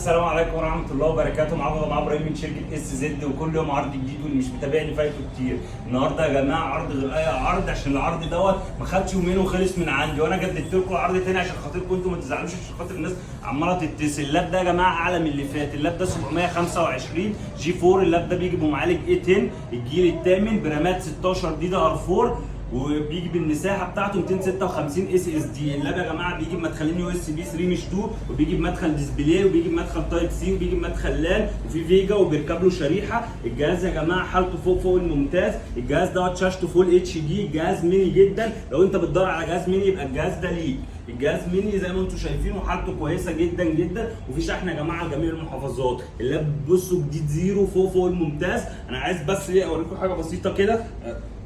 السلام عليكم ورحمة الله وبركاته. معاكم يا جماعة ابراهيم من شركة SZ، وكل يوم عرض جديد، واللي مش متابعني فايته كتير. النهارده يا جماعة عرض غير اي عرض، عشان العرض دوت ما خدش يومين وخلص من عندي، وانا جددت لكم العرض تاني عشان خاطركم انتوا ما تزعلوش، عشان خاطر الناس عماله تتصل. اللاب ده يا جماعة اعلى من اللي فات. اللاب ده 725 G4. اللاب ده بيجي بمعالج A10 الجيل الثامن برامات 16 DDR4، وبيجي بالمساحه بتاعته 256 SSD. اللاب يا جماعة بيجي بمدخلين USB 3 مش 2، وبيجي بمدخل display، وبيجي بمدخل Type C، وبيجي بمدخل LAN، وفي VGA، وبيركب له شريحة. الجهاز يا جماعة حالته فوق فوق الممتاز. الجهاز دوت شاشته full HD. الجهاز ميني جدا، لو انت بتدور على جهاز ميني يبقى الجهاز ده ليك. الجهاز ميني زي ما انتم شايفين وحالته كويسة جدا جدا، وفي شحن يا جماعة لجميع المحافظات. اللاب بصوا جديد zero فوق فوق الممتاز. انا عايز بس ايه اوريكم حاجة بسيطة كده،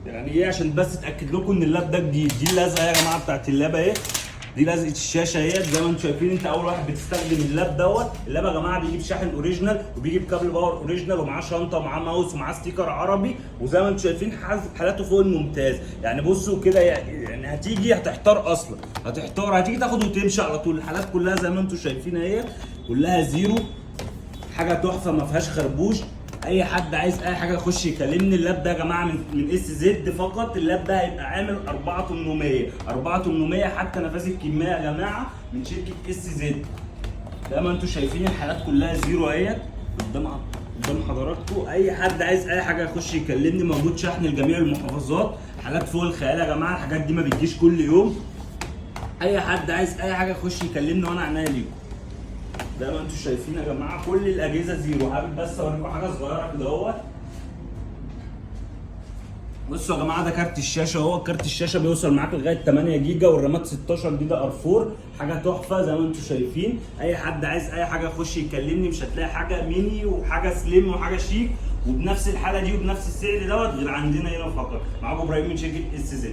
يعني ايه، عشان بس اتاكد لكم ان اللاب ده جديد. دي اللزقه يا جماعة بتاعت اللاب اهي، دي لزقه الشاشة اهي. زي ما انتم شايفين، انت اول واحد بتستخدم اللاب دوت. اللاب يا جماعة بيجي بشاحن original، وبيجي بكابل power original، ومعاه شنطه، ومعاه ماوس، ومعاه sticker عربي. وزي ما انتم شايفين حالته فوق الممتاز. يعني بصوا كده، يعني هتيجي هتحتار اصلا، هتحتار، هتيجي تاخد وتمشي على طول. الحالات كلها زي ما انتم شايفين اهي، كلها zero، حاجة تحفة ما فيهاش خربوش. اي حد عايز اي حاجة يخش يكلمني. اللاب ده يا جماعة من SZ فقط. اللاب ده هيبقى عامل 4800، 4800 حتى نفاذ الكمية يا جماعة، من شركة SZ. زي ما انتم شايفين الحالات كلها zero اهيت قدام حضراتكم. اي حد عايز اي حاجة يخش يكلمني. موجود شحن لجميع المحافظات. حالات فوق الخيال يا جماعه، الحاجات دي ما بتجيش كل يوم. اي حد عايز اي حاجة يخش يكلمني وانا عينيا ليكم. زي ما انتم شايفين يا جماعة كل الاجهزة zero. حابب بس اوريكم حاجة صغيرة كده اهوت. بصوا يا جماعه، ده كارت الشاشة اهو. كارت الشاشة بيوصل معاك لغاية 8 جيجا، والرامات 16 DDR4، حاجة تحفة زي ما انتم شايفين. اي حد عايز اي حاجة يخش يكلمني. مش هتلاقي حاجة ميني وحاجه slim وحاجه شيك وبنفس الحالة دي وبنفس السعر دوت غير عندنا هنا فقط. معاكم ابراهيم من شركة SZ.